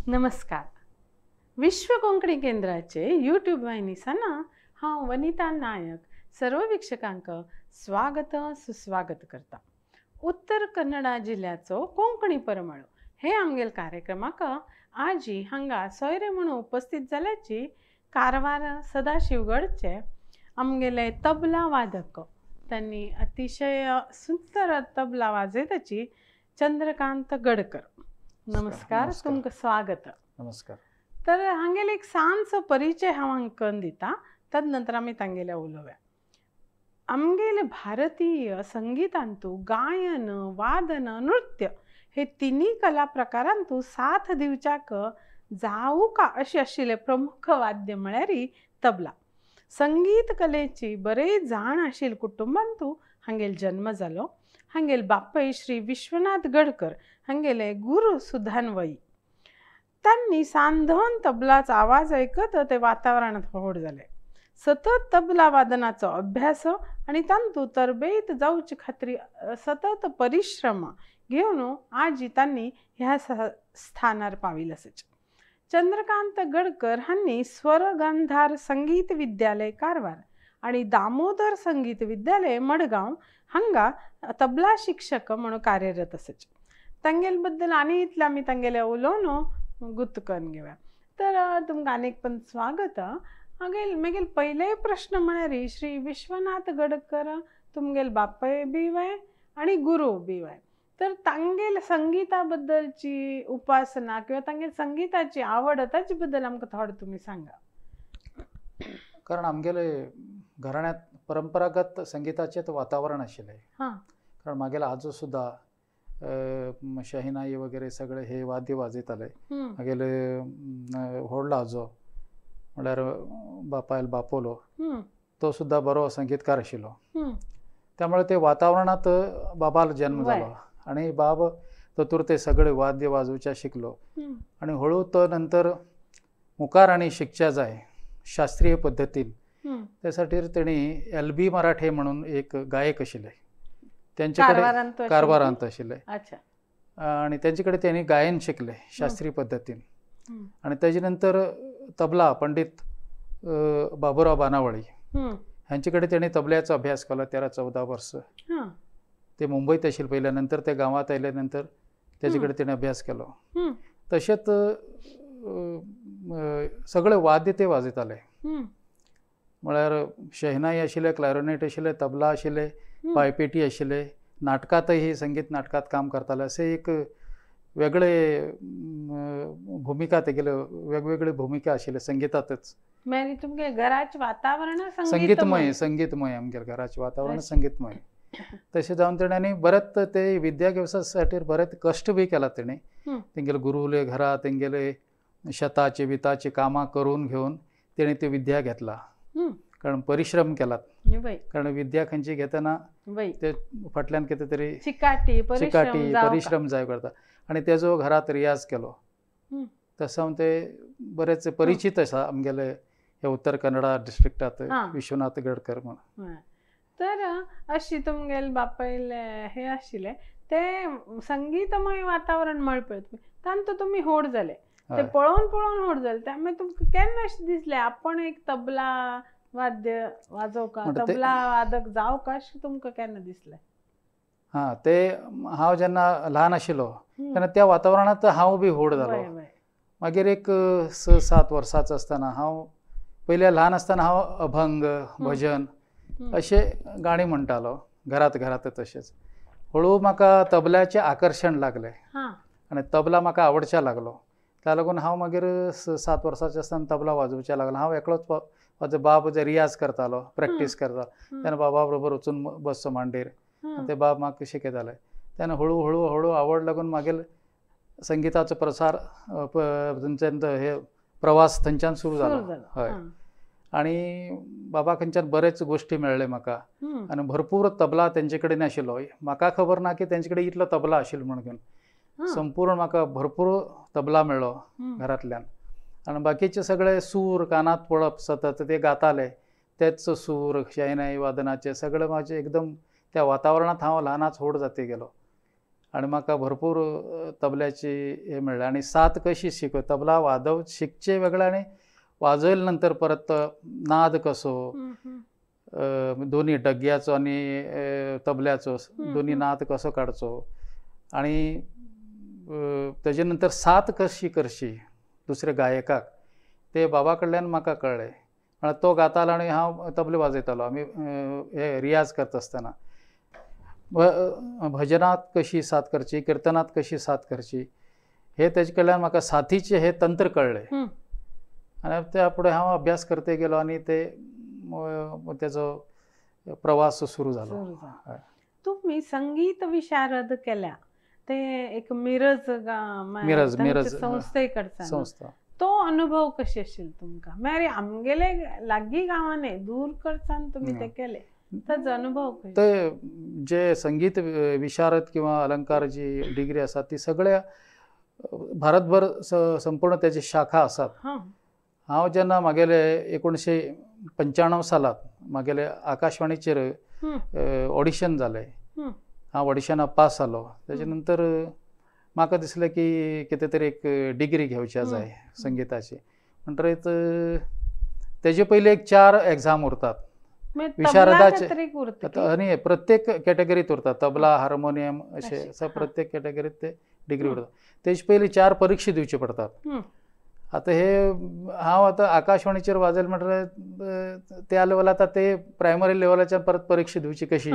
नमस्कार. विश्व कोंकणी केंद्राचे यूट्यूब वाहिनीसाना हांव वनिता नायक सर्व वीक्षकांक स्वागत सुस्वागत करता. उत्तर कन्नडा जिल्ल्याचो कोंकणी परमळ हे आमगेल कार्यक्रमाक आजी हांगा सोयरे म्हणून उपस्थित जाल्याची कारवार सदाशिवगडचे आमगेले तबला वादक, त्यांनी अतिशय सुंदर तबला वाजयताची चंद्रकांत गडकर. नमस्कार, तुमकां स्वागत. नमस्कार. तर हांगेले एक ल्हानसो परिचय हांव हांकां दिता, तदनंतर आमी तांगेले उलोवया. आमगेले भारतीय संगीतांतू गायन, वादन, नृत्य हे तिन्ही कला प्रकारांतू साथ दिवच्याक जावूका अशें आशिल्लें प्रमुख वाद्य म्हळ्यार तबला. संगीत कलेची बरे जाण आशिल्ले कुटुंबांतू हांगेल जन्म जालो. हांगेल बापय श्री विश्वनाथ गडकर हांगेले गुरु सुधानवई. तांणी सांधन तबलाचो आवाज ऐकत ते वातावरणांत व्हड जाले. सतत तबला वादनाचो अभ्यास आनी तांतू तरबेत जावचे खातीर सतत परिश्रम घेवन आजी तांणी ह्या स्थानार पाविल्ले आसात. चंद्रकांत गडकर हांणी स्वरगंधार संगीत विद्यालय कारवार आनी दामोदर संगीत विद्यालय मडगांव हांगा तबला शिक्षक म्हणून कार्यरत आसात. तांगेले बद्दल आनी इतलें आमी तांगेले उलोवन गुत करून घेवया. तर तुमकां आनीक पण स्वागत. हांगेल मागीर पयले प्रश्न म्हळ्यार श्री विश्वनाथ गडकर तुमगेल बापय बी वय आनी गुरू बी वय, तर तांगेल संगीता बद्दलची उपासना किंवा तांगेल संगीताची आवड ताचे बद्दल आमकां थोडें तुमी सांगा. कारण आमगेले घराण्यात परंपरागत संगीताचें वातावरण आशिल्लें. कारण मागेलो आजो सुद्दां शहिनाई वगैरे सगळे हे वाद्य वाजयताले. मागेले व्हडलो आजो म्हळ्यार बापायल बापोलो तो सुद्दां बरो संगीतकार आशिल्लो. त्यामुळे ते वातावरणांत बाबालो जन्म जालो आनी बाब तातूंत ते सगळे वाद्य वाजोवच्या शिकलो आनी हळू तो नंतर मुखार आनी शिकच्या जाय शास्त्रीय पद्दतीन, त्यासाठी तेणी एल बी मराठे म्हणून एक गायक आशिल्ले त्यांचे कडेन कारवारांत आशिल्ले आनी तेंचे कडेन तेणी गायन शिकले शास्त्रीय पद्दतीन. आनी तेजे नंतर तबला पंडित बाबुराव बानावळी हांचे कडेन तेणी तबल्याचो अभ्यास केलो 13-14 वर्सां. ते मुंबईत आशिल्ले पयल्या, नंतर ते गांवांत आयले नंतर तेजे कडेन तेणी अभ्यास केलो. तशेंच सगळे वाद्य ते वाजयताले, म्हळ्यार शहनाई आशिल्ले, क्लॅरिनेट आशिल्ले, तबला आशिल्ले, पायपेटी आशिल्ले, नाटकांतय संगीत नाटकांत काम करताले. असे एक वेगळे भुमिका तेगेले वेगवेगळे भुमिका आशिल्ले संगीतांतच. मागीर तुमगे घराचें वातावरण संगीतमय, संगीतमय आमगेले घराचें वातावरण संगीतमय. तशें जावन तेणें आनी बरेंच ते विद्या घेवसाठी बरेंच कश्ट बी केला तेणें. तेंगेले गुरुले घरा तेंगेले शेताची बिताची कामां करून घेवन तेणें ती विद्या घेतला. कारण परिश्रम केलात, कारण विद्या खंयची घेतना ते फाटल्यान कितें तरी चिकाटी परिश्रम जाय करता आनी तेजो घरात रियाज केलो. तसो ते बरेच परिचित आसा आमगेले हे उत्तर कन्नडा डिस्ट्रिक्टांत विश्वनाथ गडकर म्हणून. तर अशी तुमगेले बापायले हे आशिल्ले ते संगीतमय वातावरण म्हळ पळय तांतूत तुमी व्हड जाले, ते पळोवन पळोवन व्हड जाले. त्यामुळे तुमकां केन्ना अशें दिसलें आपण एक तबला वाद्य वाजोवका, तबला वादक जावका अशें तुमकां केन्ना दिसलें? हां, ते हांव जेन्ना ल्हान आशिल्लो तेन्ना त्या वातावरणांत हांव बी व्हड जालो. मागीर एक 6-7 वर्सांचो आसतना हांव पयले ल्हान आसतना हांव अभंग, भजन अशे गाणी म्हणटालो घरात घरात. तशेंच हळू म्हाका तबल्याचें आकर्शण लागलें आनी तबला म्हाका आवडच्या लागलो. त्या लागून हांव मागीर 6-7 वर्सांचें आसतना तबला वाजोवच्या लागलो. हांव एकलोच म्हाजो बाब जे रियाज करतालो, प्रॅक्टीस करतालो तेन्ना बाबा बरोबर वचून बसचो मांडयेर, ते बाब म्हाका शिकयताले. तेन्ना हळू हळू हळू आवड लागून मागीर संगीताचो प्रसार थंयच्यान हे प्रवास थंयच्यान सुरू जालो. हय, आनी बाबा खंयच्यान बरेच गोश्टी मेळ्ळे म्हाका आनी भरपूर तबला तेंचे कडेन आशिल्लो. म्हाका खबर ना की तेंचे कडेन इतलो तबला आशिल्लो म्हणून. संपूर्ण म्हाका भरपूर तबला मेळ्ळो घरांतल्यान. आनी बाकीचे सगळे सूर कानांत पडप सतत ते गाताले, तेच सूर शहनाई वादनाचे सगळे म्हाजे एकदम त्या वातावरणांत हांव ल्हानाच व्हड जाती गेलो. आनी म्हाका भरपूर तबल्याची हे मेळ्ळें आनी साथ कशी शिक तबला वादव शिकचे वेगळे आनी वाजयले नंतर परत नाद कसो दोन्ही डग्ग्याचो आनी तबल्याचो दोन्ही नाद कसो काडचो आनी तेजे नंतर साथ कशी करची दुसऱ्या गायकाक ते बाबा कडल्यान म्हाका कळ्ळें. म्हळ्यार तो गातालो आनी हांव तबले वाजयतालो आमी हे रियाज करता आसतना. भजनात कशी साथ करची, किर्तनात कशी साथ करची हे तेजे कडल्यान म्हाका साथीचें हे तंत्र कळ्ळें आनी त्या फुडें हांव अभ्यास करते गेलो आनी ते तेजो प्रवास सुरू जालो. तुमी संगीत विशारद केल्या ते एक मिरज मिरज मिरज संस्थेकडचा संस्था, तो अनुभव कशे आशिल्लो तुमकां? म्हळ्यार आमगेले लागीं गांवांनी दूर कडच्यान तुमी ते केले, ताजो अनुभव? ते जे संगीत विशारद किंवा अलंकार जी डिग्री आसा ती सगळ्या भारतभर संपूर्ण त्याची शाखा आसात. हांव जेन्ना म्हागेले 1995 सालांत म्हागेले आकाशवाणीचेर ऑडिशन जालें, हांव ऑडिशनाक पास जालो. तेजे नंतर म्हाका दिसलें की कितें तरी एक डिग्री घेवच्या जाय संगिताची. म्हणटरीच तेजे पयलीं एक 4 एग्जाम उरतात विशारदाचे, आनी प्रत्येक कॅटेगरीत उरतात, तबला हार्मोनियम अशें प्रत्येक कॅटेगरीत ते डिग्री उरतात. तेजे पयलीं 4 परिक्षा दिवच्यो पडटात. आतां हे हांव आतां आकाशवाणीचेर वाजयलें म्हणटकीर त्या लेवल आतां ते प्रायमरी लेवलाच्यान परत परिक्षा दिवची कशी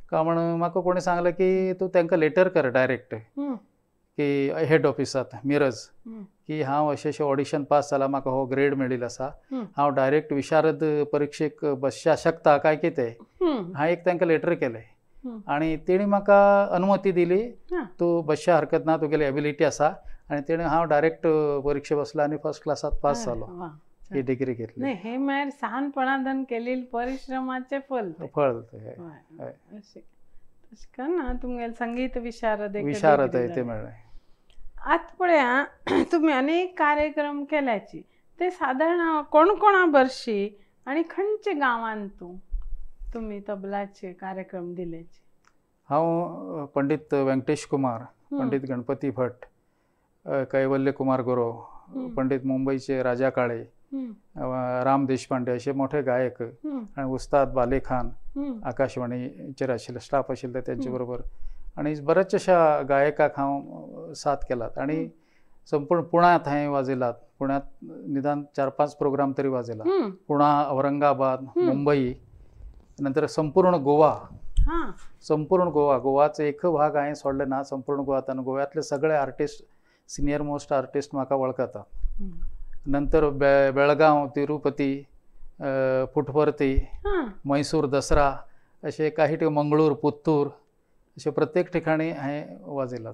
काय म्हण म्हाका कोणी सांगलें की तूं तांकां लेटर कर डायरेक्ट की हेड ऑफिसांत मिरज की हांव अशें अशें ऑडिशन पास जाला, म्हाका हो ग्रेड मेळिल्लो आसा, हांव डायरेक्ट विशारद परिक्षेक बसच्या शकता काय कितें. हांवें एक तांकां लेटर केलें आनी तेणी म्हाका अनुमती दिली, तूं बसच्या हरकत ना, तुगेली एबिलिटी आसा. आनी तेणें हांव डायरेक्ट परिक्षे बसलो आनी फर्स्ट क्लासांत पास जालो, ही डिग्री घेतली. हे म्हळ्यार ल्हानपणांत केलेले परिश्रमाचें फल फळ अशें करून तुमगेलें संगीत विशारद विशारद ते मेळ्ळें. आतां पळया तुमी अनेक कार्यक्रम केल्याची ते सादारण कोण कोणा बरशी आनी खंयच्या गांवांत तुमी तबलाचे कार्यक्रम दिल्याचे? हांव पंडित वेंकटेश कुमार, पंडित गणपती भट, कैवल्य कुमार गुरव, पंडित मुंबईचे राजा काळे, राम देशपांडे अशे मोठे गायक आनी उस्ताद बाले खान आकाशवाणीचेर आशिल्ले स्टाफ आशिल्ले तेंचे बरोबर आनी बऱ्याचशा गायकाक हांव साथ केलात. आनी संपूर्ण पुण्यांत हांवें वाजयलात, पुण्यांत निदान 4-5 प्रोग्राम तरी वाजयला, पुणा, औरंगाबाद, मुंबई, नंतर संपूर्ण गोवा, संपूर्ण गोवा, गोवाचो एक भाग हांवें सोडले ना, संपूर्ण गोवा. आनी गोव्यांतले सगळे आर्टिस्ट, सिनियर मोस्ट आर्टिस्ट म्हाका वळखतात. नंतर बेळगांव, तिरुपती, पुटपर्ती, मैसूर दसरा असे काही, मंगळूर, पुत्तूर असे प्रत्येक ठिकाणी हांवें वाजयलात.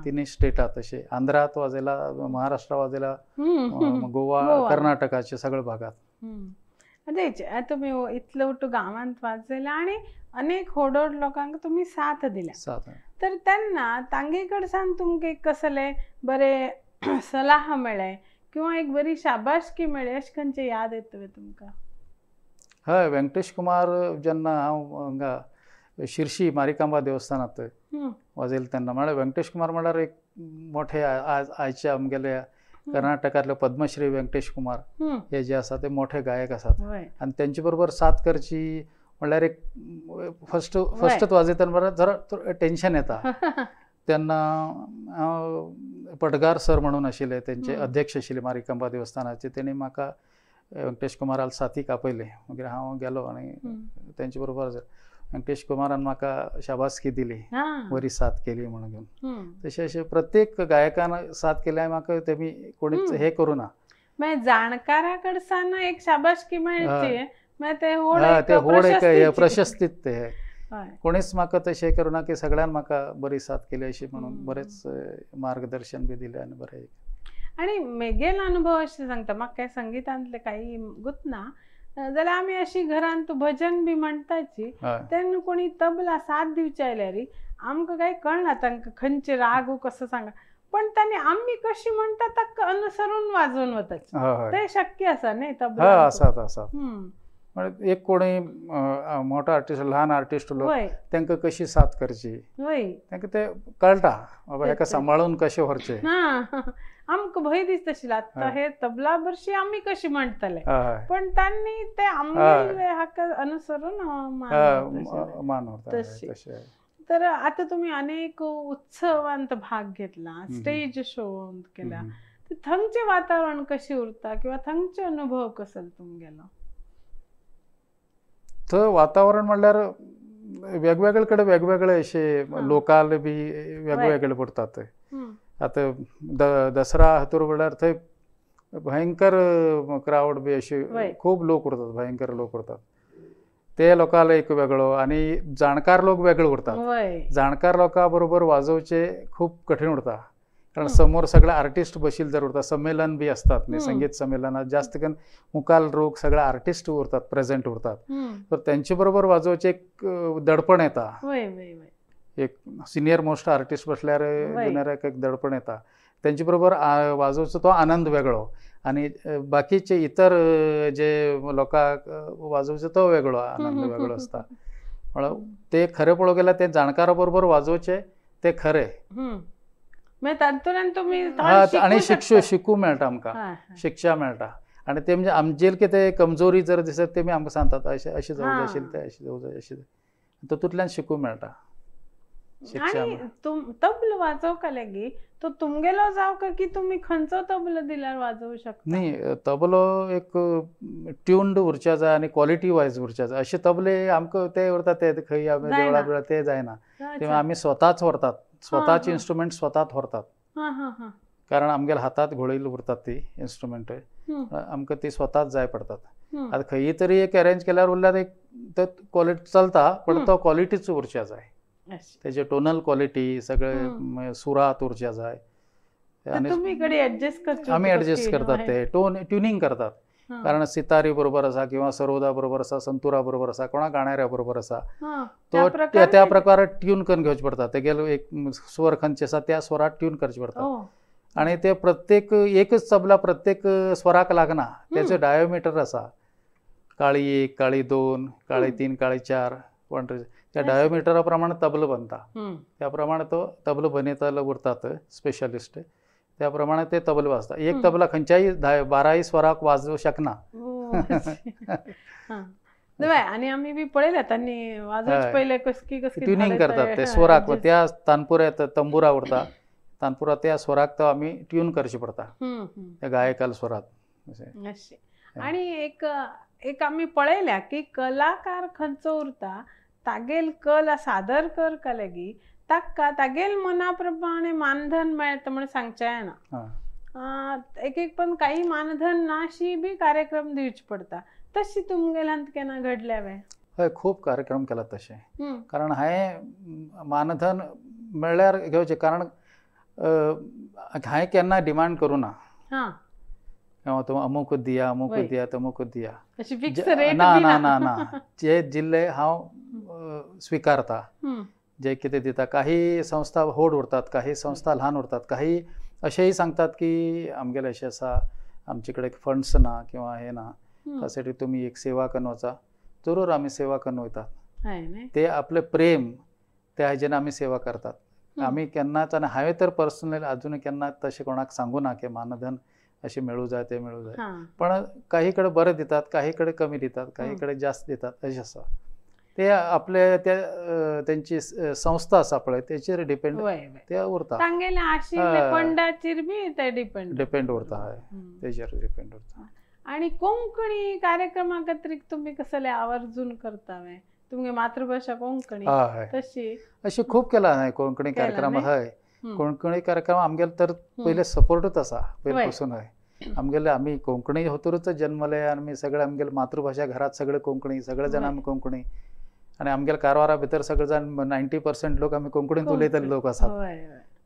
तिन्ही स्टेटात असे, आंध्रात वाजयला, महाराष्ट्र वाजयला, गोवा, कर्नाटकाचे सगळे भागात. तेच तुमी इतलो गांवांत वाजयला आनी अनेक होडोड लोकांक तुमी साथ दिल्या, तर तेन्ना तांगे कडच्यान तुमकां एक कसले बरे सलाह मेळ्ळे किंवा एक बरी शाबासकी मेळ्ळी अशें खंयचें याद येतलें तुमकां? हय, वेंकटेश कुमार जेन्ना हांव हांगा शिरशी मारिकांबा देवस्थानांत वाजयलें तेन्ना, म्हळ्यार वेंकटेश कुमार म्हळ्यार एक मोठे आज आयचे आमगेले कर्नाटकांतले पद्मश्री वेंकटेश कुमार हे जे आसा ते मोठे गायक आसात आनी तेंचे बरोबर साथ करची म्हळ्यार एक फर्स्ट फर्स्टच वाजयतना बरें जरा टेन्शन येता. तेन्ना हांव पटगार सर म्हणून आशिल्ले तेंचे अध्यक्ष आशिल्ले मारिकांबा देवस्थानाचे, तेणी म्हाका वेंकटेश कुमाराल साथीक आपयलें. मागीर हांव गेलो आनी तेंचे बरोबर वेंकटेश कुमारान म्हाका शाबासकी दिली, बरी साथ केली म्हणून घेवन. तशें अशें प्रत्येक गायकान साथ केल्या म्हाका तेमी कोणीच हे करूं ना. जाणकारा कडच्यान एक शाबासकी मेळची ते होड एक प्रशस्तीत ते कोणीच म्हाका तशें करूं ना की सगळ्यान म्हाका बरी साथ केली अशी म्हणून बरेंच मार्गदर्शन बी दिलें आनी बरें. आनी मेगेल अनुभव अशें सांगता, म्हाका काय संगितांतलें कांय गुतना जाल्यार आमी अशी घरांत भजन बी म्हणटाची तेन्ना कोणी तबला साथ दिवचे आयल्यार आमकां कांय कळना तांकां खंयचे राग कसो सांगा, पण तांणी आमी कशी म्हणटा ताका अनुसरून वाजोवन वताची, तें शक्य आसा न्ही तबला? आसा आसा. म्हळ्यार एक कोणूय मोठो आर्टिस्ट ल्हान आर्टिस्ट उरलो तांकां कशी साथ करची तांकां ते कळटा बाबा हेका सांबाळून कशें व्हरचें. आमकां भंय दिसता आशिल्लें आतां हे तबला बरशी आमी कशी म्हणटले, पण तांणी ते आमगेले हाका अनुसरून मान व्हरता. तर आतां तुमी अनेक उत्सवांत भाग घेतला, स्टेज शो केला, थंगचें वातावरण कशें उरता किंवा थंगचे अनुभव कसो तुमगेलो? थंय वातावरण म्हणल्यार वेगवेगळे कडेन वेगवेगळे अशे लोकाल बी वेगवेगळे पडटात. आतां दसरा हातूर म्हणल्यार थंय भयंकर क्रावड बी अशी खूब लोक उरतात, भयंकर लोक उरतात. ते लोकाल एक वेगळो आनी जाणकार लोक वेगळे उरतात. जाणकार लोकां बरोबर वाजोवचे खूब कठीण उरता, कारण समोर सगळे आर्टिस्ट बशील जर उरता, संमेलन बी असतात न्ही, संगीत संमेलनात जास्त करून मुखाल लोक सगळे आर्टिस्ट उरतात, प्रेझेंट उरतात, तर त्यांचे बरोबर वाजोवचे एक दडपण येता. एक सिनियर मोस्ट आर्टिस्ट बसल्यार ज्युनियराक एक दडपण येता, त्यांचे बरोबर वाजोवचो तो आनंद वेगळो आनी बाकीचे इतर जे लोकांक वाजोवचो तो वेगळो आनंद वेगळो आसता. म्हळ्यार ते खरें पळोवंक गेल्यार ते जाणकारा बरोबर वाजोवचे ते खरें आनी शिकू मेळटा आमकां, शिक्षा मेळटा. आनी ते म्हणजे आमचेर कितें कमजोरी जर दिसत ते आमकां सांगतात अशें अशें जावं जाय आशिल्लें, तें अशें जावं जाय आशिल्लें, तातूंतल्यान शिकूंक मेळटा. आनी तबलो वाजोवंक लागीं तो तुमगेलो जावं की तुमी खंयचो तबलो दिल्यार वाजोवंक शकता? न्ही, तबलो एक ट्युन्ड उरच्या जाय आनी क्वॉलिटी वायज उरच्या जाय. अशे तबले आमकां ते उरता ते खंय आमी देवळा बिवळा ते जायना, ते आमी स्वताच व्हरतात, स्वताच इन्स्ट्रुमेंट स्वताच व्हरतात, कारण आमगेल्या हातात घोळयल्ली उरतात ती इन्स्ट्रुमेंट, आमकां ती स्वताच जाय पडतात. आतां खंयी तरी एक अरेंज केल्यार उरल्यार एक ते क्वॉलिटी चलता, पण तो क्वॉलिटीच उरच्या जाय, तेजे टोनल क्वॉलिटी सगळे सुरात उरच्या जाय. आमी एडजस्ट करतात, ते टोन ट्युनिंग करतात, कारण सितारी बरोबर आसा किंवा सरोदा बरोबर आसा, संतुरा बरोबर आसा, कोणा गाणाऱ्या बरोबर आसा, तो त्या प्रकारे ट्यून करून घेवचे पडटा. तेगेलो एक स्वर खंयचे आसा त्या स्वरात ट्यून करचे पडटा. आनी ते प्रत्येक एकच तबला प्रत्येक स्वराक लागना, तेचो डायोमिटर आसा, काळी 1, काळी 2, काळी 3, काळी 4, 1 त्या डायोमिटरा प्रमाणे तबलो बनता, त्या प्रमाणे तो तबलो बनयतालो उरतात स्पेशलिस्ट, त्या प्रमाणे ते तबलो वाजता. एक तबला खंयच्याय 12 स्वराक वाजोवंक शकना. आनी आमी बी पळयल्या तांणी वाजोवचे पयले कसकी कसकी ट्युनिंग करतात ते स्वराक, त्या तानपुऱ्या तंबुरा उरता, तानपुरा त्या स्वराक तो आमी ट्यून करचे पडटा त्या गायकाल स्वरात. आनी एक एक आमी पळयल्या की कलाकार खंयचो उरता तागेल कला सादर करका लागीं ताका तागेल मना प्रमाणे मानधन मेळटा म्हण सांगचें जायना. एक एक पण काही मानधन नाशी बी कार्यक्रम दिवचे पडटा, तशी तुमगेल्यांत केन्ना घडल्या वे? हय, खूब कार्यक्रम केला तशें, कारण हांवें मानधन मेळ्ळ्यार घेवचें, कारण हांवें केन्ना डिमांड करूं ना किंवा तूं अमूक दिया अमूक दिया तमूक दिया, ना ना ना ना, जे दिल्ले हांव स्विकारता, जे कितें दिता. काही संस्था व्हड उरतात, काही संस्था ल्हान उरतात, काही अशेंय सांगतात की आमगेलें अशें आसा, आमचे कडेन फंड्स ना किंवा हें ना, त्यासाठी तुमी एक सेवा करून वचा, जरूर आमी सेवा करून वयतात. ते आपलें प्रेम त्या हेजेन आमी सेवा करतात. आमी केन्नाच, आनी हांवें तर पर्सनली अजून केन्ना तशें कोणाक सांगू ना की मानधन अशें मेळूं जाय तें मेळूं जाय, पण काही कडेन बरें दितात, काही कडेन कमी दितात, काही कडेन जास्त दितात, अशें आसा. ते आपले त्या तेंची संस्था आसा पळय तेचेर डिपेंड ते उरता, तांगेले आशिल्ले फंडाचेर बी ते डिपेंड उरता, हय तेचेर डिपेंड उरता. आनी कोंकणी कार्यक्रमा खातीर तुमी कसले आवर्जून करता वे? तुमगे मातृभाशा कोंकणी, तशी अशी खूब केला हांवें कोंकणी कार्यक्रम. हय, कोंकणी कार्यक्रम आमगेले तर पयले सपोर्टूच आसा पयले पासून. हय, आमगेले आमी कोंकणी होतूरच जन्मले आनी सगळे आमगेले मातृभाशा घरात सगळे कोंकणी, सगळे जाण आमी कोंकणी, आनी आमगेले कारवारा भितर सगळे जाण 90% लोक आमी कोंकणींत उलयतले लोक आसात.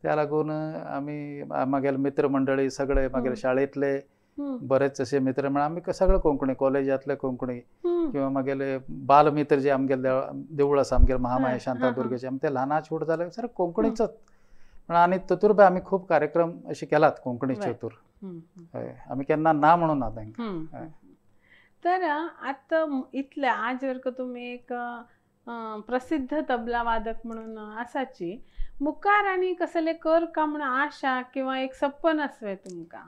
त्या लागून आमी मागेले मित्र मंडळी सगळे, मागेले शाळेंतले बरेच असे मित्र म्हळ्यार आमी सगळे कोंकणी, कॉलेजांतले कोंकणी, किंवा मागेले बालमित्र जे आमगेले देवूळ आसा आमगेले महामाया शांतादुर्गेचे, आमी ते ल्हानाच व्हड जाले सर कोंकणीचोच. आनी तातूंत बी आमी खूब कार्यक्रम अशे केलात कोंकणीचे हेतूर, आमी केन्ना ना म्हणून ना तांकां. तर आतां इतले आज वर तुमी एक प्रसिद्ध तबला वादक म्हणून आसाची, मुखार आनी कसले कर का म्हणून आशा किंवा एक सपन आसवे तुमकां?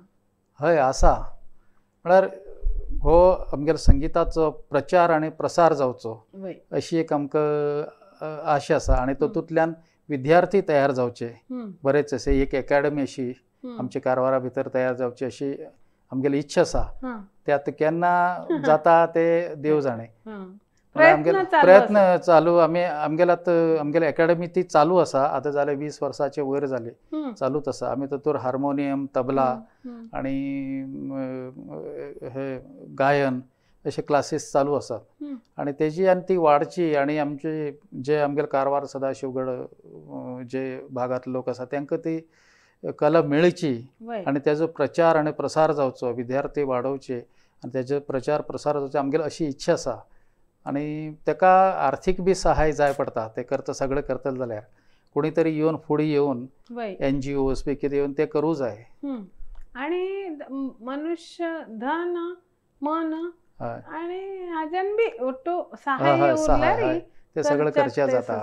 हय आसा. म्हळ्यार हो आमगेल्या संगिताचो प्रचार आनी प्रसार जावचो अशी एक आमकां आशा आसा आनी तातूंतल्यान विद्यार्थी तयार जावचे बरेच अशे एक एकाडमी अशी आमच्या कारवारा भितर तयार जावची अशी आमगेली इच्छा आसा. ते आतां केन्ना जाता ते देव जाणे. प्रयत्न चालू आमी आमगेल्या आतां आमगेली एकाडमी ती चालू आसा. आतां जाले 20 वर्साचे वयर जाले चालूच आसा. आमी तातूंत हार्मोनियम, तबला आनी हे गायन अशे क्लासीस चालू आसात आनी तेजी आनी ती वाडची आनी आमचे जे आमगेले कारवार सदाशिवगड जे भागांतले लोक आसा तांकां ती कला मेळची आनी तेजो प्रचार आनी प्रसार जावचो, विद्यार्थी वाडोवचे आनी तेजो प्रचार प्रसार जावचो आमगेली अशी इच्छा आसा. आनी ताका आर्थीक बी सहाय जाय पडटा. ते करता सगळें करतले जाल्यार कोणी तरी येवन फुडें येवन NGOs बी कितें येवन ते करूं जाय. आनी मनुष्य धन मन आनी हाज्यान बी ओट्टू सहाय उरल्यार ते सगळें करचें जाता.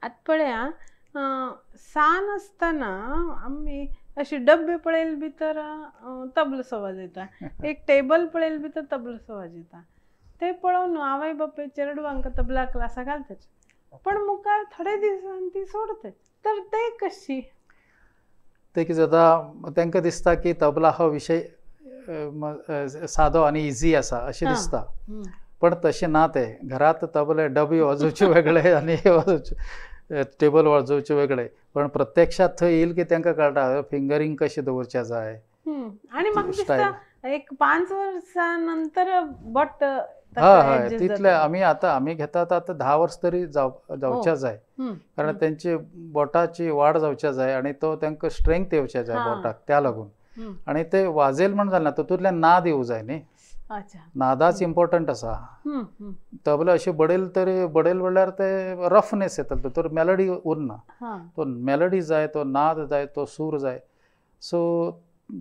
आतां पळया सान आसतना आमी अशी डब्बे पळयले भितर तबलो वाजयता, एक टेबल पळयले भितर तबलो वाजयता. ते पळोवन आवय बापूय चेडवांक तबला क्लासा घालतात, पण मुखार थोडे दिसान ती सोडतात. तर ते कशी ते कितें जाता तांकां दिसता की तबला हो विशय सादो आनी इजी आसा अशें दिसता, पण तशें ना. ते घरांत तबले डबे वाजोवचे वेगळे आनी हे वाजोवचे टेबल वाजोवचे वेगळे, पण प्रत्यक्षात थंय येईल की तांकां कळटा फिंगरींग कशें दवरचें जाय. आनी म्हाका दिसता एक 5 वर्सां नंतर बट हय हय तितले आमी आतां आमी घेतात आतां 10 वर्स तरी जावच्या जाय, कारण तेंची बोटाची वाड जावच्या जाय आनी तो तांकां स्ट्रेंथ येवच्या जाय बोटाक त्या लागून. आनी ते वाजेल म्हण जालें ना, तातूंतल्यान नाद येवं जाय न्ही. नादाच इम्पॉर्टंट आसा. तबला अशें बडयल तरी बडयल म्हणल्यार ते रफनेस येतलो, तातूंत मेलडी उरना. तो मेलडी जाय, तो नाद जाय, तो सूर जाय. सो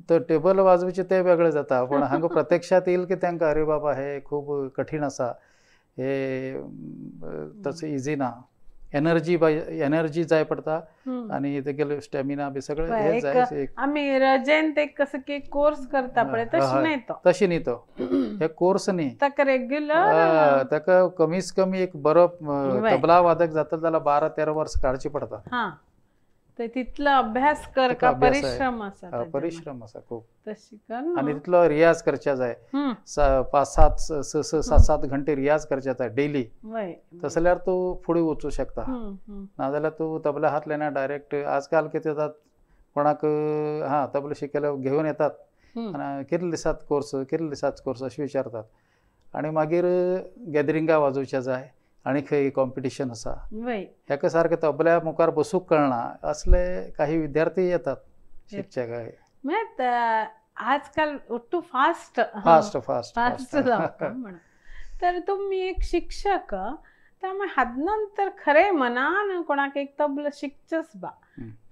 तर टेबल वाजोवचें तें वेगळें जाता, पूण हांगा प्रत्यक्षात येईल की तांकां अरे बाबा हे खूब कठीण आसा, हे तशें इजी ना. एनर्जी एनर्जी जाय पडटा आनी तेगेले स्टॅमिना बी सगळें हे जाय. आमी रजेन ते कसं की कोर्स करता पळय तशें न्ही तो, तशें न्ही तो हे कोर्स न्ही, ताका रेग्युलर ताका कमीच कमी एक बरो तबला वादक जाता जाल्यार 12-13 वर्स काडची पडटा. तितलो अभ्यास कर का परिश्रम आसा, परिश्रम आसा खूब तशी कर आनी तितलो रियाज करच्या जाय. 5-7, 6-6, 7-7 घंटे रियाज करच्या जाय डेली, तसल्यार जाल्यार तूं फुडें वचूं शकता. नाजाल्यार तूं तबला हातले ना डायरेक्ट. आजकाल कितें जाता कोणाक हां तबला शिकयल्यार घेवन येतात आनी कितले दिसांत कोर्स, कितले दिसांत कोर्स अशें विचारतात आनी मागीर गॅदरिंगा वाजोवच्या जाय आनी खंय कॉम्पिटिशन आसा हेका सारकें तबल्या मुखार बसूंक कळना असले काही विद्यार्थी येतात शिकचे. काय आजकाल too fast fast fast fast जावं म्हणून. तर तुमी एक शिक्षक, त्यामुळे हात नंतर खरें मनान कोणाक एक तबला शिकचेच बा,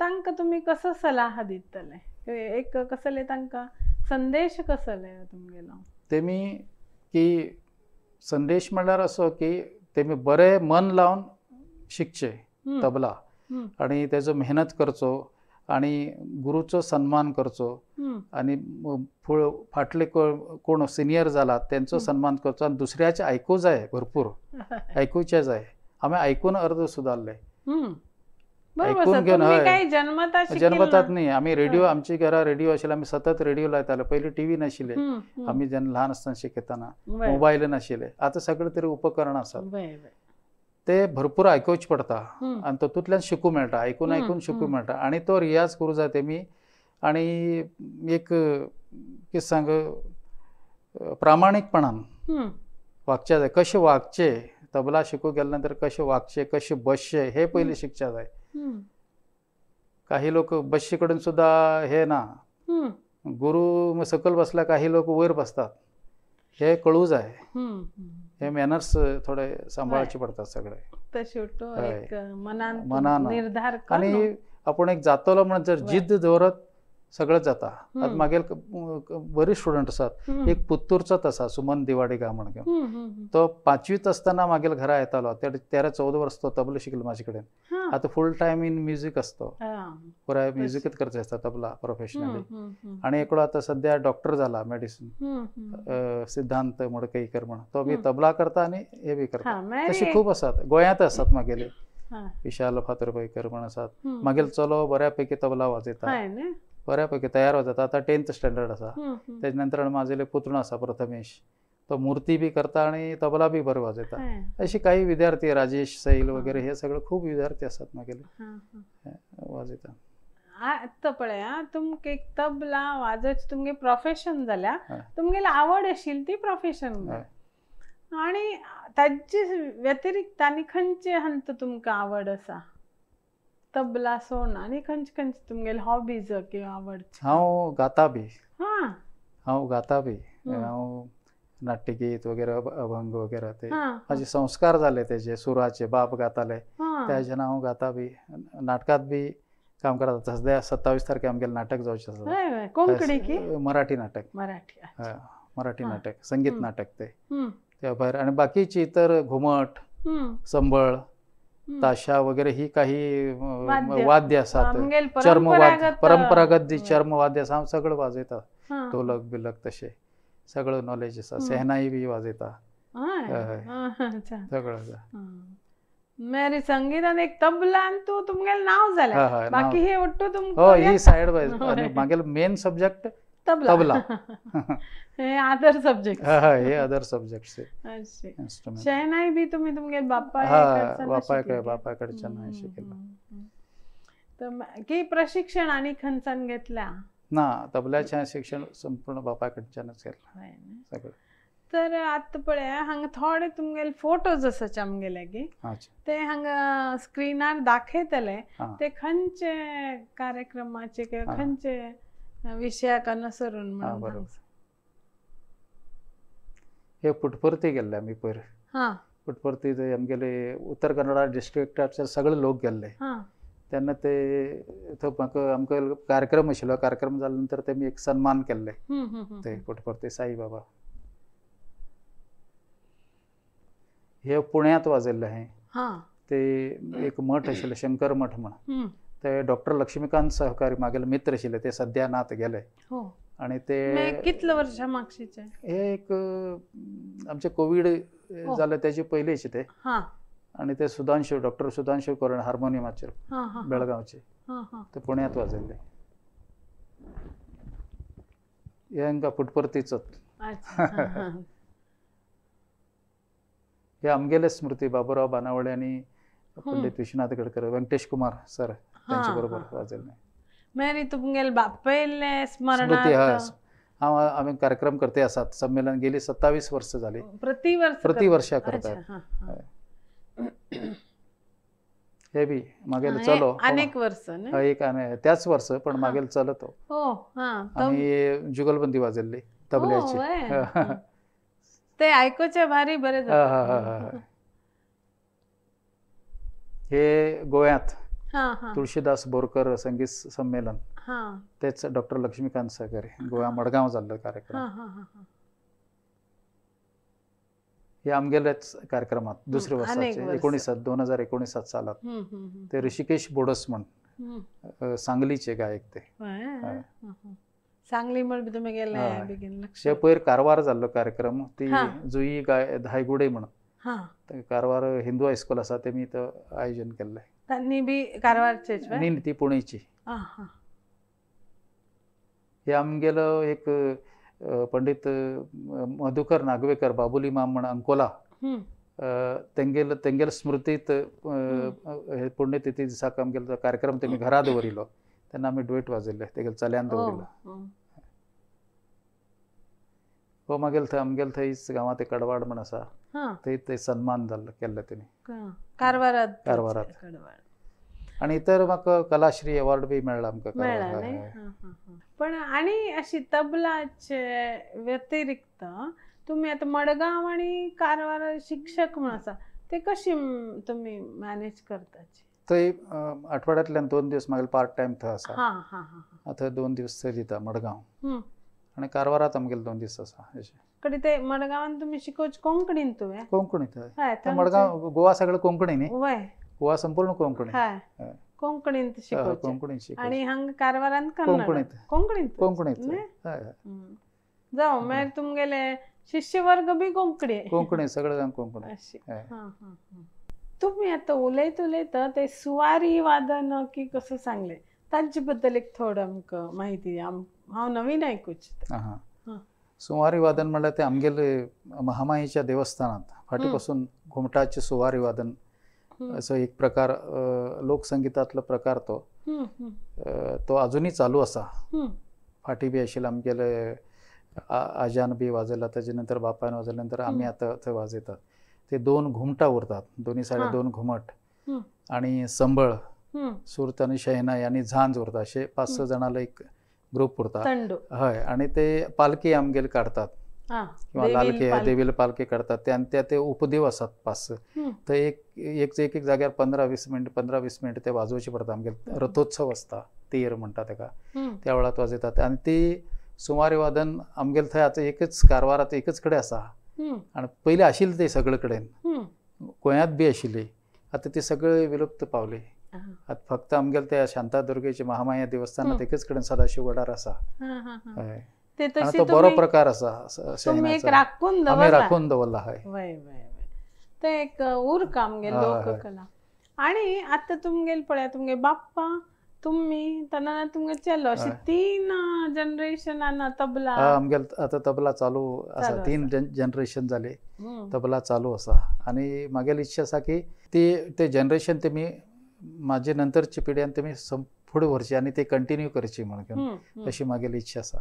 तांकां तुमी कसो सलाह दितले, एक कसले तांकां संदेश कसले तुमगेलो? तेमी की संदेश म्हणल्यार असो की तेमी बरें मन लावन शिकचें तबला आनी तेजो मेहनत करचो आनी गुरूचो सन्मान करचो आनी फाटले कोण सिनियर जाला तेंचो सन्मान करचो आनी दुसऱ्याचें आयकूं जाय, भरपूर आयकुचें जाय. आमी आयकून अर्द सुदारले, आयकून घेवन. हय, जन्मतात न्ही आमी रेडिओ, आमच्या घरा रेडिओ आशिल्ले, आमी सतत रेडिओ लायताले. पयलीं टीव्ही नाशिल्ले आमी जेन्ना ल्हान आसतना शिकयतना, मोबायल नाशिल्ले. आतां सगळे तरी उपकरण आसात, ते भरपूर आयकुचें पडटा आनी तातूंतल्यान शिकूंक मेळटा, आयकून आयकून शिकूंक मेळटा आनी तो रियाज करूं जाय तेमी. आनी एक कितें सांग, प्रामाणीकपणान वागचें जाय, कशें वागचें तबला शिकूंक गेले नंतर कशें वागचें, कशें बसचें हे पयलीं शिकचें जाय. काही लोक बसचे कडेन सुद्दां हे ना, गुरू सकयल बसल्या काही लोक वयर बसतात, हे कळूं जाय. हे मॅनर्स थोडे सांबाळचे पडतात सगळे. मनान निर्धार आनी आपूण एक जातलो म्हणून जर जिद्द दवरत सगळें जाता. आतां मागेल बरी स्टुडंट आसात. एक पुत्तूरचोच आसा सुमन दिवाडे गा म्हणून, तो 5वीत आसतना मागेल घरा येतालो. 13-14 वर्स तो तबलो शिकलो म्हाजे कडेन. आतां फूल टायम इन म्युजीक आसतो, पुराय म्युजिकच करचे आसता तबला प्रोफेशनली. आनी एकलो आतां सद्या डॉक्टर जाला मेडिसीन, सिद्धांत मडकईकर म्हण, तो बी तबला करता आनी हे बी करता. तशी खूब आसात गोंयांत आसात मागेले, विशाल फातरपैकर म्हण आसात. मागेल चलो बऱ्यापैकी तबला वाजयता, बऱ्यापैकी तयार जाता. आतां 10th standard आसा. तेजे नंतर म्हाजेले पुतणो आसा प्रथमेश, तो मूर्ती बी करता आनी तबला बी बरो वाजयता. अशी काही विद्यार्थी राजेश सैल वगैरे हे सगळे खूब विद्यार्थी आसात मागेले वाजयता. आतां पळया तुमकां एक तबला वाजोवचें तुमगे प्रोफेशन जाल्या, तुमगेली आवड आशिल्ली ती प्रोफेशन. आनी ताजे व्यतिरिक्त आनी खंयचे हंत तुमकां आवड आसा तबला सोडून? आनी खंयचे खंयचे तुमगेले हॉबीज किंवा आवड? हांव गाता बी, हांव गाता बी, हांव नाट्यगीत वगैरे अभंग वगैरे ते म्हाजे संस्कार जाले तेजे सुराचे. बाप गाताले त्याच्यान हांव गाता बी. नाटकांत बी काम करता. सद्या 27 तारखे आमगेलें नाटक जावचें आसा. कोंकणी की मराठी नाटक? मराठी, मराठी नाटक, संगीत नाटक ते त्या भायर. आनी बाकीची इतर घुमट, संबळ, ताशा वगैरे ही काही वाद्य आसात, चर्मवाद्य, परंपरागत जी चर्मवाद्य आसा हांव सगळें वाजयता. ढोलक बिलक तशें सगळं नॉलेज आसा. सेहनाई बी वाजयता सगळं आसा. मेरी संगीतान एक तबला आनी तूं तुमगेलें नांव जालें, बाकी हे ಒಟ್ಟು तुमकां. हय, ही सायड वायज. आनी मागेलो मेन सब्जेक्ट तबला, हे अदर सब्जेक्ट. हय, हे अदर सब्जेक्ट्स. शेहनाई बी तुमी तुमगेले बापाय बापाय कडच्यान शिकलो. तर की प्रशिक्षण आनी खंयच्यान घेतला? ना, तबल्याचें शिक्षण संपूर्ण बापाय कडच्यानच घेतलां सगळें. तर आतां पळया हांगा थोडे तुमगेले फोटोज आसात आमगे लागीं, ते हांगा स्क्रिनार दाखयतले. ते खंयचे कार्यक्रमाचे किंवा खंयचे विशयाक अनुसरून म्हणून. हे पुटपर्ती गेल्ले आमी पयर. पुटपर्ती थंय आमगेले उत्तर कन्नडा डिस्ट्रिक्टाचे सगळे लोक गेल्ले. तेन्ना ते थंय म्हाका आमकां कार्यक्रम आशिल्लो. कार्यक्रम जाल्या नंतर तेमी एक सन्मान केल्ले ते पुटपर्ती साईबाबा. हे पुण्यांत वाजयल्लें हांवें. ते एक मठ आशिल्ले शंकर मठ म्हण, ते डॉक्टर लक्ष्मीकांत सहकारी मागेले मित्र आशिल्ले, ते सद्या नात गेले. आणि ते कितले वर्षां मागशीचे? हे एक आमचे कोवीड जाले त्याचे पयलींचे ते. आणि ते सुधांशु, डॉक्टर सुधांशु कोरण हार्मोनियमाचेर बेळगांवचे, ते पुण्यांत वाजयल्ले. हे हांकां पुटपर्तीचोच. हे आमगेले स्मृती बाबुराव बानावळे आनी पंडित विश्वनाथ गडकर, व्यंकटेश कुमार सर त्यांच्या बरोबर वाजयल्ले. मेरी तुमगेले बापायले स्मृती. हांव आमी कार्यक्रम करते आसात संमेलन गेली 27 वर्स जाली. प्रतिवर्षा करतात. हे बी मागेले चलो अनेक वर्स, एक त्याच वर्स पण मागेल चलो तो. आमी जुगलबंदी वाजयल्ली तबल्याची. ते आयकुचे भारी बरे. हे गोव्यात तुळशीदास बोरकर संगीत संमेलन, तेच डॉक्टर लक्ष्मीकांत सहकारी, गोवा मडगांव जाल्लो कार्यक्रम. हे आमगेलेच कार्यक्रमात दुसरे वर्साचे 2019 सालात. ते ऋषिकेश बोडस म्हण सांगलीचे गायक ते. सांगली म्हण तुमी गेले. पयर कारवार जाल्लो कार्यक्रम, ती जुई गाय धायगुडे म्हण कारवार हिंदू हायस्कूल आसा, तेमी आयोजन केल्लें. तांणी बी कारवारचेच? न्ही, ती पुणेची. हे आमगेलो एक पंडित मधुकर नागवेकर बाबुली माम म्हण अंकोला, तेंगेल तेंगेल स्मृतीत हे पुण्यतिथी दिसाक आमगेलो कार्यक्रम तेमी घरा दवरिलो. तेन्ना आमी डुएट वाजयल्ले तेगेल चल्यान दवरिलो. हो मागेल थंय आमगेल थंयच गांवांत एक कडवाड म्हण आसा, थंय ते सन्मान जाल्लो केल्ले तेणी कारवारात. कारवारात. आनी इतर म्हाका कलाश्री अवॉर्ड बी मेळ्ळा आमकां. पण आनी अशी तबलाचे व्यतिरिक्त तुमी आतां मडगांव आनी कारवार शिक्षक म्हण आसा, ते कशी तुमी मॅनेज करताची? थंय आठवड्यांतल्यान 2 दीस मागीर पार्ट टायम थंय आसा. थंय 2 दीस थंय दिता मडगांव आनी कारवारात आमगेले 2 दीस आसा अशें. कडे ते मडगांवान तुमी शिकोवचे कोंकणीन तुवें? कोंकणीत. हय, मडगांव गोवा सगळें कोंकणी न्ही, गोवा संपूर्ण कोंकणी. कोंकणींत शिकोवचें. कोंकणीत शिकोवचें. आनी हांगा कारवारान कन्नड? कोंकणीत. कोंकणीत. जावं मागीर तुमगेले शिष्यवर्ग बी कोंकणी? कोंकणी, सगळे जाण कोंकणी. तुमी आतां उलयत उलयता ते सुवारी वादन की कसं सांगलें तांचे बद्दल एक थोडं आमकां माहिती, हांव नवीन आयकुचें. हां, सुवारी वादन म्हणल्यार ते आमगेले महामाईच्या देवस्थानात फाटी पासून घुमटाचें सुवारी वादन असो एक प्रकार, लोकसंगीतांतलो प्रकार तो तो अजुनूय चालू आसा. फाटी बी आशिल्ले आमगेले आज्यान बी वाजयला, ताजे नंतर बापायन वाजयल्या नंतर आमी आतां थंय वाजयतात. ते 2 घुमटां उरतात, दोन्ही सायडीन 2 घुमट आणि संबळ, सुरत आनी शहनाई आनी झांज उरता. अशे 5-6 जाणांलो एक ग्रुप उरता. हय, आनी ते पालखी आमगेले काडतात किंवा लालकी देवीला पालखी काडतात ते, आनी ते उपदेव आसात 5-6. तर एक एक एक जाग्यार 15-20 मिनट 15-20 मिनट ते वाजोवचे पडटा. आमगेले रथोत्सव आसता, तेर म्हणटा तेका, त्या वेळार वाजयतात. आनी ती सुवारी वादन आमगेले थंय आतां एकच कारवारात एकच कडेन आसा. आनी पयलीं आशिल्ली ते सगळे कडेन, गोंयांत बी आशिल्ली, आतां ती सगळे विलुप्त पावली. आतां फक्त आमगेले त्या शांतादुर्गेचे महामाया देवस्थानात एकच कडेन सदाशिव गडार आसा. हय, तो बरो प्रकार आसा, आमी राखून दवरला. हय, ते एक उरका आमगेले लोककला. आनी आतां तुमगेले पळया, तुमगे बाप्पा, तुमी, तेन्ना तुमगे चेलो, अशे 3 जनरेशनान तबला. आमगेले आतां तबला चालू आसा, 3 जनरेशन जाले तबला चालू आसा. आनी म्हागेली इच्छा आसा की ती ते जनरेशन तेमी म्हाजे नंतरची पिढ्यान तेमी फुडें व्हरची आनी ते कंटिन्यू करची म्हणून अशी म्हागेली इच्छा आसा.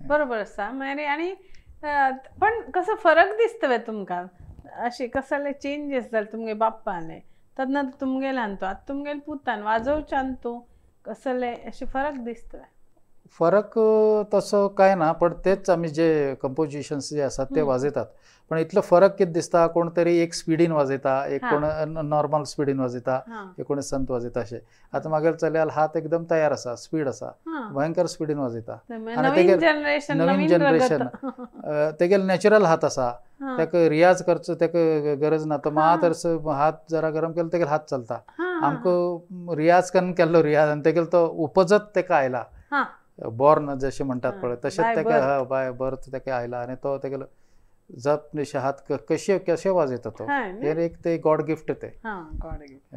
बरोबर आसा. मागीर आनी पण कसो फरक दिसता तुमकां, अशें कसले चेंजीस जाले तुमगे बाप्पाले तेन्ना तुमगेल्यान तो आतां तुमगेले पुतान वाजोवच्यान तूं कसले अशें फरक दिसता? फरक तसो काय ना, पण तेच आमी जे कंपोजिशन्स जे आसात ते वाजयतात. पण इतलो फरक कितें दिसता, कोण तरी एक स्पिडीन वाजयता, एक कोण नॉर्मल स्पिडीन वाजयता, एक कोण संत वाजयता अशें. आतां म्हागेले चल्याल हात एकदम तयार आसा, स्पीड आसा, भयंकर स्पिडीन वाजयता. आनी नवीन जनरेशन तेगेले नॅचरल हात आसा, ताका रियाज करचो ताका गरज ना. तो मात हात जरा गरम केलो तेगेले हात चलता. आमकां रियाज करून केल्लो रियाज आनी तेगेलो तो उपजत ताका आयला, बॉर्न जशें म्हणटात पळय तशेंच ताका बाय बर्थ ताका आयला. आनी तो तेगेलो जप निशे हात कशे कशे वाजयता तो, हें एक ते गॉड गिफ्ट ते. गॉड गिफ्ट.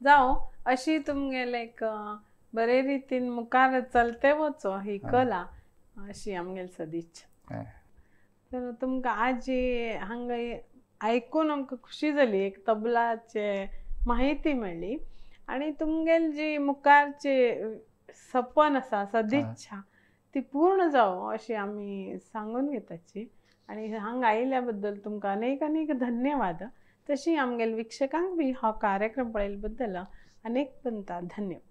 जावं अशी तुमगेले एक बरे रितीन मुखार चलते वचो ही कला, अशी आमगेली सदिच्छा. तर तुमकां आजी हांगा आयकून आमकां खुशी जाली, एक तबलाचे माहिती मेळ्ळी आनी तुमगेली जी मुखारचे सपन आसा, सदिच्छा, ती पूर्ण जावं अशी आमी सांगून घेताची. आनी हांगा आयिल्ल्या बद्दल तुमकां अनेक अनेक धन्यवाद. तशी आमगेले वीक्षकांक बी हो कार्यक्रम पळयल्ले बद्दल अनेक पंता धन्यवाद.